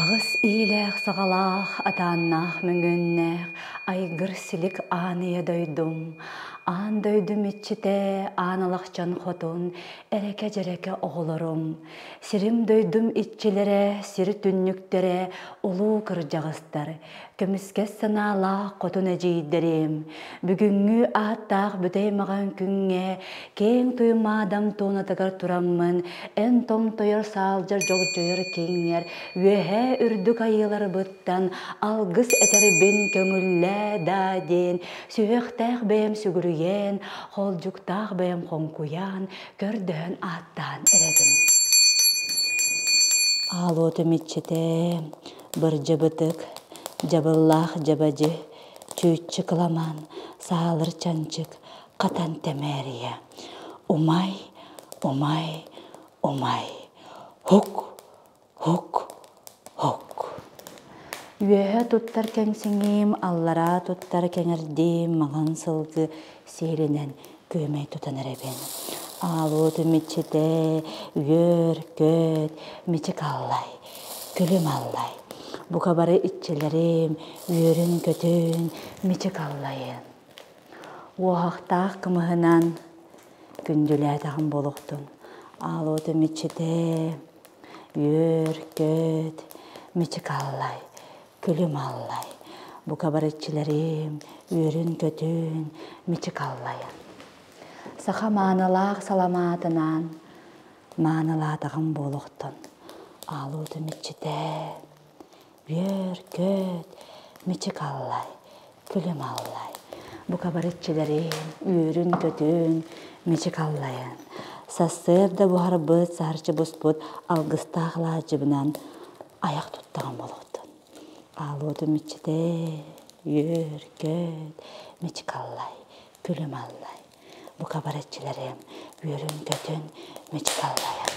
Аҕыс иилээх-саҕалаах, атааннаах мөҥүөннээх айгыр-силик аан ийэ дойдум, аан дойдум иччитэ, аан алахчан хотун, эрэкэ-дьэрэкэ оҕолорум, сирим-дойдум иччилэрэ, сир түннүктэрэ, улуу кырдьаҕастар, көмүскэс санаалаах хотун эдьиийдэрим, бүгүҥҥү ааттаах бүтэй маҕан күҥҥэ киэҥ туймаадам туонатыгар тураммын, эн томтойор саалдьар дьогдьойор киҥҥэр үөһээ үрдүк айыыларбыттан алгыс этэрбин көҥүллээ даа диэн сүһүөхтээх бэйэм сүгүрүйэн, холдьуктаах бэйэм хоҥкуйан, көрдөһөн ааттаан эрэбин. Аалуотум иччитэ Бырдьыбытык, дьабыллаах дьабадьы, чүүччү кыламан, саалыр чанчык, хатан тэмээрийэ. Умай, умай, умай, һук, һук, һук. Үөһэ туттар кэҥсиҥиим, аллараа туттар кэҥэрдиим маҥан сылгы сиэлинэн күөмэй тутан эрэбин. Аалуотум иччитэ, үөр, көт, мичик аллай, күлүм аллай. Бука бары иччилэрим, үөрүн-көтүн, мичик аллайын. Уоһахтаах кымыһынан күндүлээтэҕим буолуохтун. Аалуотум иччитэ, үөр, көт, мичик аллай, күлүм аллай. Бука бары иччилэрим, үөрүн-көтүн, мичик аллайын. Саха маанылаах саламаатынан маанылаатаҕым буолуохтун. Аалуутум иччитэ, үөр-көт, мичик аллай, күлүм аллай. Бука бары иччилэрим, үөрүн-көтүн, мичик аллайын. Сарсыарда буһарбыт, саһарчы буспут алгыстаах алаадьыбынан айах туттаҕым буолуохтун. Аалуотум иччитэ, үөр-көт, мичик аллай, күлүм аллай. Бука бары иччилэрим, үөрүн-көтүн, мичик аллайын.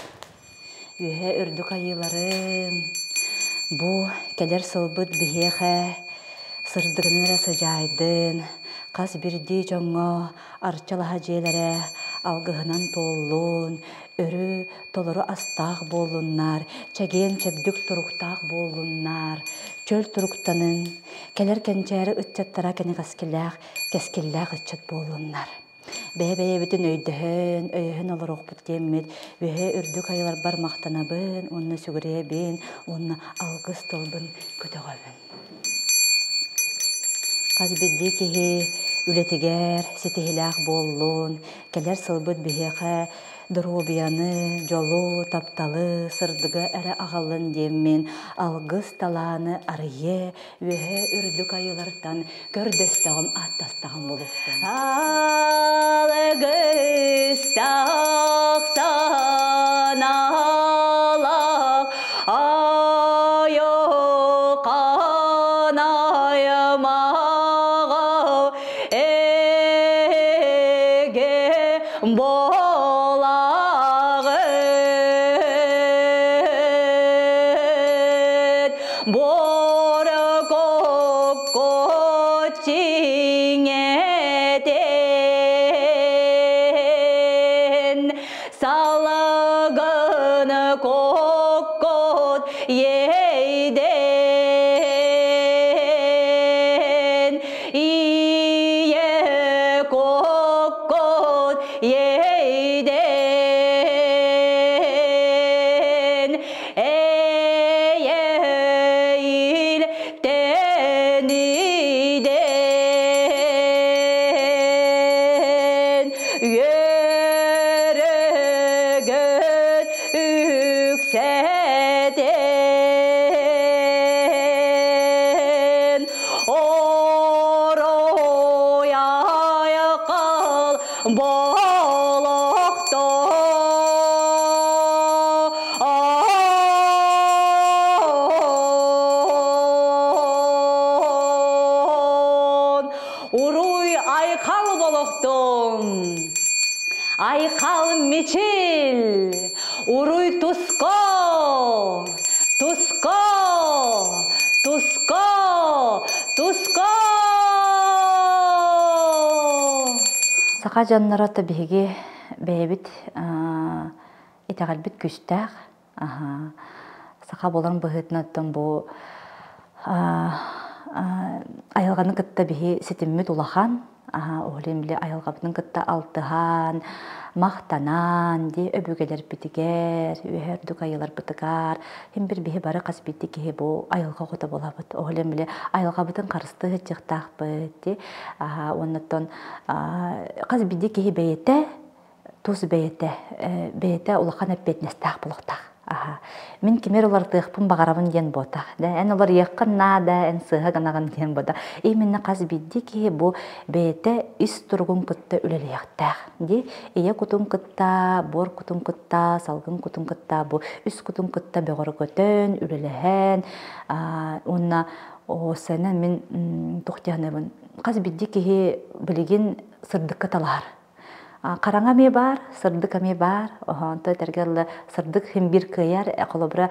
Үөһэ үрдүк айыыларым, бу кэлэр сылбыт биһиэхэ сырдыгынан эрэ сыдьаайдын, хас биирдии дьоҥҥо арчылаһа дьиэлэрэ алгыһынан туоллун, өрүү толору астаах буоллуннар, чэгиэн-чэбдик туруктаах буоллуннар, чөл туруктанын, кэлэр кэнчээри ыччаттара кэнэҕэскилээх, кэскиллээх ыччат буоллуннар. Бэйэ-бэйэбитин өйдөһөн, өйөһөн олоруохпут диэммит, үөһэ үрдүк айыларбар махтанабын уонна сүгүрүйэбин уонна алгыс тылбын көтөҕөбүн. Хас биирдии киһи үлэтигэр ситиһиилээх буоллун, кэлэр сылбыт биһиэхэ доруобуйаны, дьолу, тапталы, сырдыгы эрэ аҕаллын диэммин алгыс талааны арыйа, үөһэ үрдүк айылартан көрдөстөҕүм, ааттастаҕым булуктун. Алгыстаах санаалаах айылҕан аймаҕа эгэ буолаҕыт Борококко чиҥэтэн салагын коккот ейден ие коккот ейден эйил тэниден үөрөгөт үксэтен орой айқал Болохтон Уруй айхал болохтун! Айхал мичил! Уруй туско! Туско! Туско! Туско! Саха дьонноро то биһиги бэйэбит итэҕэлбит күүстээх. Саха буолан быһыытынан оттон бу айылҕаны кытта биһи ситиммит улахан. Ол иһин били айылҕабытын кытта алтыһан, махтанан, дии өбүгэлэрбитигэр, үөһэ үрдүк айыларбытыгар, һин бир биһи бары хас биирдии киһи бу айылҕа оҕото буолабыт. Ол иһин били айылҕабытын харыстыы сылдьыахтаахпыт дии. Уоннаттан хас биирдии киһи бэйэтэ тус бэйэтэ бэйэтэ улахан эппиэтинэстээх буолуохтаах. Аха. Мин кимэр уларытыахпын баҕарабын диэн буотах. Да, эн уларыйыаххын наада, эн сыыһа гынаҕын диэн буота. Именно хас биирдии киһи бу бэйэтэ ис туругун кытта үлэлиэхтээх. Ди ийэ кутун кытта, буор кутун кытта, салгын кутун кытта бу үс кутун кытта бөҕөргөтөн, үлэлэһэн, уонна сэнэ мин туох диэхнэбин хас биирдии киһи билигин сырдыкка талаһар. Хараҥа эмиэ баар, сырдык эмиэ баар. Онто этэргэ дылы сырдык син биир кыайар. Холобура,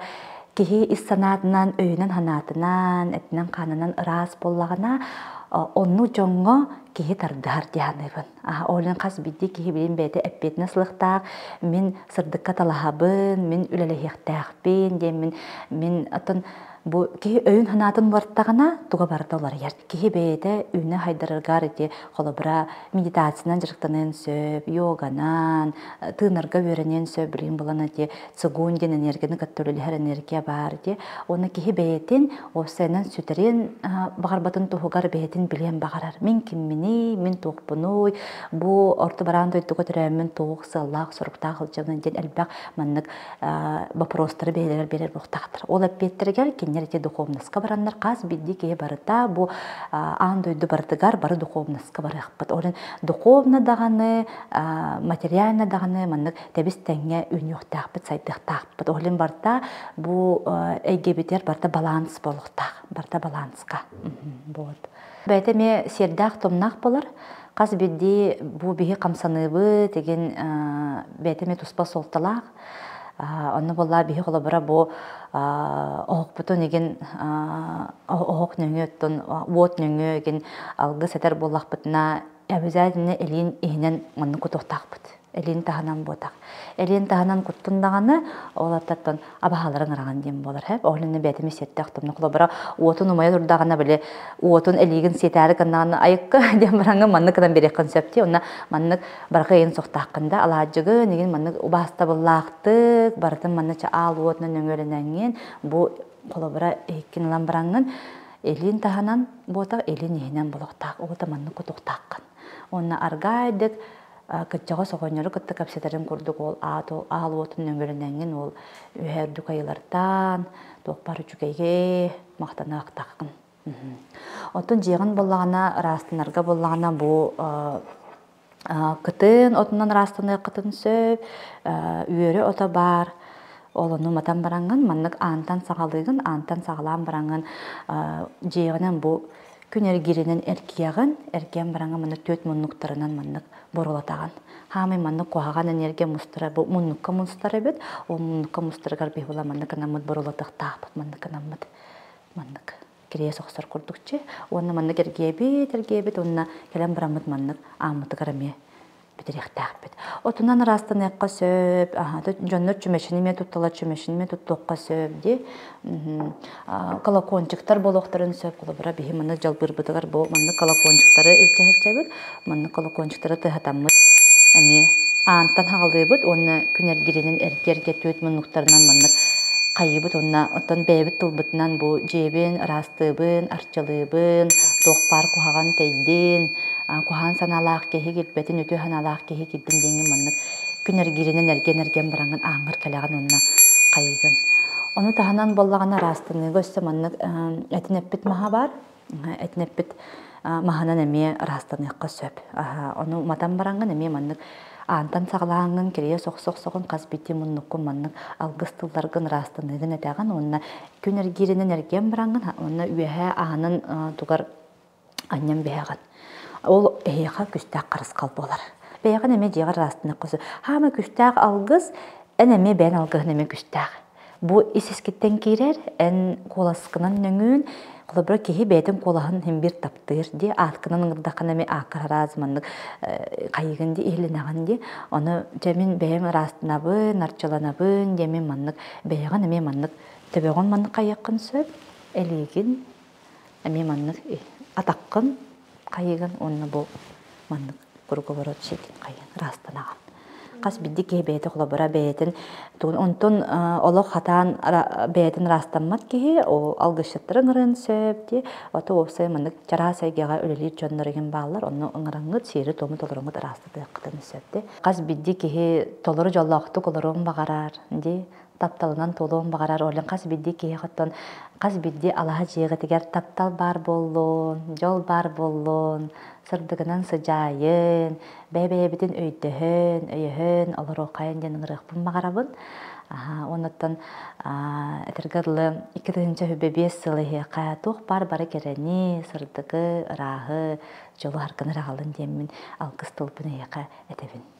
киһи ис санаатынан, өйүнэн-санаатынан, этинэн-хаанынан ыраас буоллаҕына, онну дьоҥҥо киһи тардыһар дии саныыбын. Ол иһин хас биирдии киһи билин бэйэтэ эппиэтинэс ылыахтаах, мин сырдыкка талаһабын, мин үлэлэһиэхтээхпин диэн мин мин оттон бу киһи өйүн-санаатын уларыттаҕына туга барыта уларыйар. Киһи бэйэтэ үүнэ хайдарарыгар ити холобура медитациянан дьарыктаныан сөп, йоганан, тыынарга үөрэниэн сөп, билигин булан ити цигун диэн энергияны кытта үлэлэһэр энергия баар ити. Уонна киһи бэйэтин уопсайынан сүтэриэн баҕарбатын туһугар бэйэтин билиэн баҕарар. Мин кимминий, мин туохпунуй, бу орто бараан дойдуга төрөөммүн туох сыаллаах, соруктаах сылдьабын диэн элбэх маннык вопростары бэйэлэригэр биэрэр буолуохтаахтар. Ол эппиэттэригэр кинилэр ити духовноска бараннар хас биирдии киһи барыта бу аан дойду барытыгар бары духовноска барыахпыт. Ол иһин духовно даҕаны, материально даҕаны маннык тэбис тэҥҥэ үүнүөхтээхпит, сайдыахтаахпыт. Ол иһин барыта бу эйгэбитигэр барыта баланс буолуохтаах. Барыта баланска. Вот. Бэйэтэ эмиэ сиэрдээх-томнаах буолар. Хас биирдии бу биһи хамсаныыбыт, игин бэйэтэ эмиэ туспа суолталаах. Онно буоллаа биһи холобура бу оһохпутун игин оһох нөҥүө оттон уот нөҥүө игин алгыс этэр буоллахпытына обязательно илиин иһинэн маннык кутуохтаахпыт. Элиин таһынан буотах. Элиин таһынан куттун даҕаны, ол аттаттан абаһаларын ыраҕан диэн буолар. Хэп, ол иннэ бэйэтин сиэттээх томно холобура уотун умайа турдаҕына били уотун элиигин сиэтээри гыннаҕына айыкка диэн бараҥҥын маннык гынан биэриэххин сөп дии. Онно маннык барҕа ыйын сохтааххын да алаадьыгын игин маннык убаастабыллаахтык барытын манна ча аал уотунан өҥөлөнөҥҥин бу холобура иһиккин ылан бараҥҥын илиин таһынан буотах илиин иһинэн болохтаах уота маннык кутуохтааххын. Уонна аргаайдык кырдьаҕас оҕонньору кытта кэпсэтэрин курдук ол аал уотун нөҥүрүнэҥҥин ол үөһэ үрдүк айылартан туох баар үчүгэйгэ махтаныахтааххын. Оттон дьиэҕин буоллаҕына ыраастанарга буоллаҕына бу кытын отунан ыраастаныаххытын сөп, үөрэ ото баар, ол ону матан бараҥҥын маннык аантан саҕалыыгын, аантан саҕалаан бараҥҥын дьиэҕинэн бу Күн эргииринэн эргийэҕин, эргийэн бараҥҥын маннык түөрт муннуктарынан маннык боруолатаҕын. Хаамай маннык куһаҕан энергия мустара бу муннукка мустар эбит. Ол муннукка мустарыгар биһи була маннык гынаммыт боруолатыахтаахпыт, маннык гынаммыт маннык кириэс охсор курдукчу. Уонна маннык эргийэбит, эргийэбит уонна кэлэн бараммыт маннык ааммытыгар эмиэ бүтэриэхтээхпит. Отунан ыраастаныахха сөп, дьоннор чүмэчини эмиэ тутталар, чүмэчини эмиэ туттуохха сөп дии. Колокольчиктар буолуохтарын сөп. Холобура, биһи маннык дьалбыырбытыгар бу маннык колокольчиктары илдьэ сылдьабыт. Маннык колокольчиктары тыаһатаммыт эмиэ аантан хаҕалыыбыт уонна күн эргиринэн эргиэргэ түөрт муннуктарынан маннык хайыыбыт уонна оттон бэйэбит тылбытынан бу дьиэбин ыраастыыбын, арчылыыбын, туох баар куһаҕан тэйдин, куһаҕан санаалаах киһи киирбэтин, үтүө санаалаах киһи киирдин диэҥҥин маннык күн эргииринэн эргиэн-эргиэн бараҥҥын ааҥҥар кэлэҕин уонна хайыыгын. Ону таһынан буоллаҕына ыраастаныыга өссө маннык этин эппит маһа баар. Этин эппит маһынан эмиэ ыраастаныахха сөп. Ону матан бараҥҥын эмиэ маннык аантан саҕалааҥҥын кирийэ сохсох-соҕун хас биирдии муннуккун маннык алгыс тылларгын ыраастаныыгын этэҕин уонна күн эргииринэн эргиэн бараҥҥын уонна үөһээ аанын тугар анньан биһэҕин. Ол эһиэхэ күстээх харысхал буолар. Бэйэҕин эмиэ дьиэҕэр ыраастыныахха сөп. Хаама күстээх алгыс, эн эмиэ бэйэн алгыһын эмиэ күстээх. Бу ис искиттэн киирэр, эн куоласкынан нөҥүүн, холобура киһи бэйэтин куолаһын син биир таптыыр дии, ааткынан ыҥырдаххына эмиэ ааккар араас маннык хайыгын дии, иһилинэҕин дии. Ону дьэ мин бэйэм ыраастынабын, арчыланабын диэн мин маннык бэйэҕин эмиэ маннык. Төбөҕүн маннык хайыаххын сөп, элиигин эмиэ маннык атаххын хайыгын уонна бу маннык круговорот ситин хайыан ыраастанаҕын. Хас биирдии киһи бэйэтэ холобура бэйэтин онтон олох хатаан бэйэтин ыраастаммат киһи ол алгысчыттары ыҥырыан сөп дии ото уопсай маннык чараас эйгэҕэ үлэлиир дьоннор игин бааллар онно ыҥыраҥҥыт сиэри-туому толороҥҥут ыраастатыаххытын сөп дии хас биирдии киһи толору дьоллоохтук олоруон баҕарар дии тапталынан туолуон баҕарар олен хас биирдии киһи оттон хас биирдии алаһа дьиэҕитигэр таптал баар буоллун, дьол баар буоллун, сырдыгынан сыдьаайын, бэйэ-бэйэбитин өйдөһөн, өйөһөн олоруоххайын диэн ыҥырыахпын баҕарабын. Онуттан этэргэ дылы 2025 сыл иһиэхэ туох баар бары кэрэни, сырдыгы, ырааһы, дьолу харгыны аҕалын диэммин алгыс тылбын эһиэхэ этэбин.